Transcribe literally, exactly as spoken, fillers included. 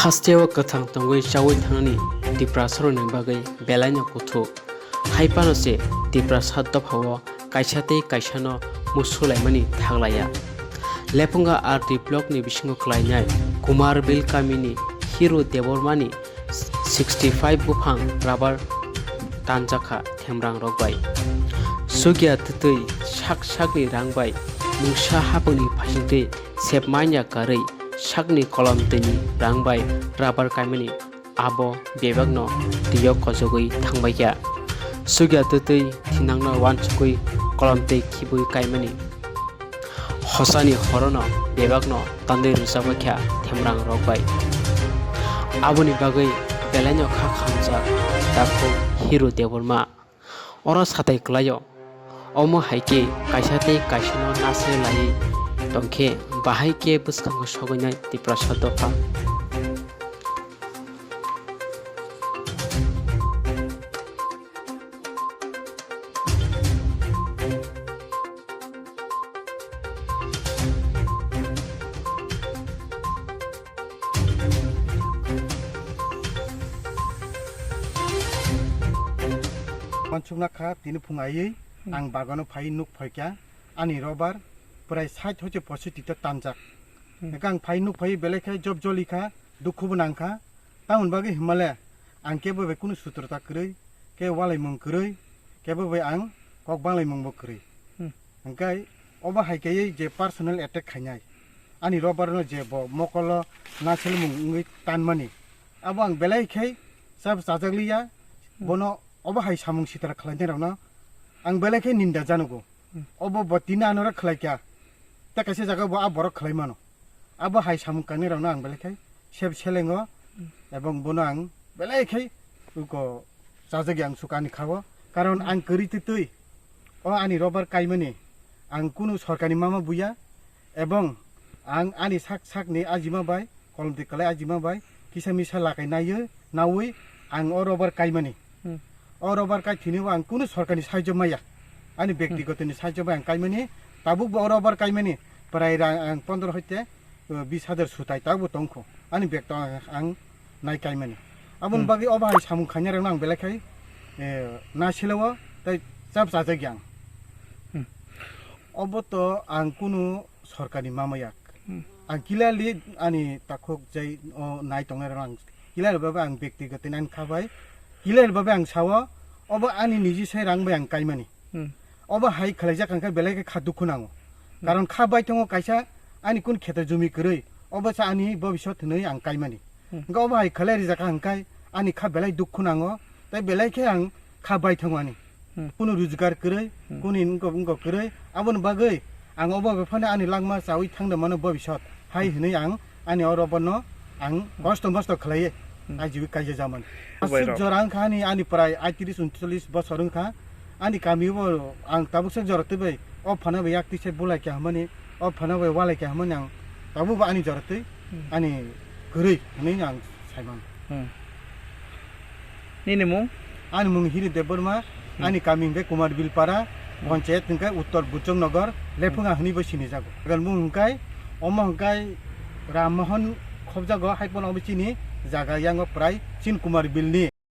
Hasteo kwthang tongwi chaui thangnani Tiprasarokni bagwi belaino kuthuk. Hai phano se Tiprasa dophao kaisa tei kaisano musulaimani thaklaiya. Lephunga R D blockni bisingo klainai Kumarbil kamini Hiru Debbarmani sixty five buphang rubber tanjakha themrangrok bai. Sugya twtwi sak sakni rang bai mungsa hapungni phaisingtwi sepmanya karwi sakni kolomtwini rang bai rubber kaimani abo bebakno twiyo kojogwi thangbaikha. Sugya twtwi thinangno uansukwi kolomtwi khibwi kaimani. Hosani horono bebakno tandwi rwchapbaikha themrangrok bai. Aboni bagwi belaino kha khamjak takhuk Hiru Debbarma. Oro satai kwlaio. Omo hai khe kaisa tei kaisano nasre laiwi tongkhe bahai khe bwskango sogwinai Tiprasa dopha. Mansukna kha, tini phung aiwi ang bagano phai nuk phaikha, ani rubber prai sait hoche pochoti ta tanjak. Hwnkhe ang phai nuk phai belai khe job joli kha, dukhu bo nang kha. Tamoni bagwi hwnmale ang kebo bai kunu sutrota kwrwi, kebo walaimung kwrwi, kebo bai ang kok banglaimung bo kwrwi. Hwnkhe obo hai khe je personal attack khainai, ani rubber no je bo mokolo nasilmung wngwi tanmani, abo ang belai khe chap chajak liya, bono obo hai samung sitra khlainai rokno ang belai khe ninda janugo. Obo bo tini ano rak khlai kha, tei kaisa jaga bo a borok khlai mano. Abo hai samung kangnai rokno ang belai khe sep selengo, ebong bono ang belai khe uko chajagya ang sukani kha o. Karon ang kwrwi twtwi o ani rubber kaimani ang kunu sorkarni mama buya, ebong ang ani sak sakni ajima bai, kolomtwi kwlai ajima bai kisa misa lakai naiwi naui ang o rubber kaimani. O rubber kai thwinwi ang kunu sorkarni sahajyo maya. Ani bektigotoni sahajyo bai ang kaimani. Tabuk bo o rubber kaimani prai rang ang pondro hoite, uh, bis hajar sutai tabuk bo tongkho. Ani bag to ang, ang nai kaimani. Aboni bagwi obo hai samung khainai rokno ang belai khai, eh, na silao tei chap chajak yang. Obo to ang kunu sorkarni mama yak. Ang clearly ani takhuk jai o nai tongnai rok ang clear babe ang bektigoto nani kha bai, clear babe ang sao, obo ani niji sai rang bai ang kaimani. Obo hai khlaijak ang khe belai khe kha dukhu nango. Karon kha bai tongo kaisa ani kun kheto jumi kwrwi, obo sa ani bobisot hinwi ang kaimani. Hwnkhe obo hai khlai rijak ang khe ani kha belai dukhu nango, tei belai khe ang kha bai tongo ani. Kunu rojgar kwrwi, kunu wngkok wngkok kwrwi, aboni bagwi ang obo bai phano ani langma chawi thangna mano bobisot hai hinwi ang ani oro bono ang kosto mosto khlaiwi ajiwi kaija jamani. Aswk jora wngkha ani, ani prai aitris uncholish bosor wngkha. Ani kami bo ang tabuk se jora twi bai o phano bai yak twi se bulai kha hwnmani, o phano bai walai kha hwnmani ang tabuk bo ani jora twi ani kwrwi hinwi ang sai mano. Nini mung? Ani mung Hiri Debbarma, ani kami hwnkhe Kumar Bilpara, panchayat hwnkhe Uttor Buchong Nagar, Lephunga hwnwi bo sinijago. Agar mung hwnkhe, omo hwnkhe Ram Mohan khobjago, hai phano obo chini jaga yango prai chin Kumar Bilni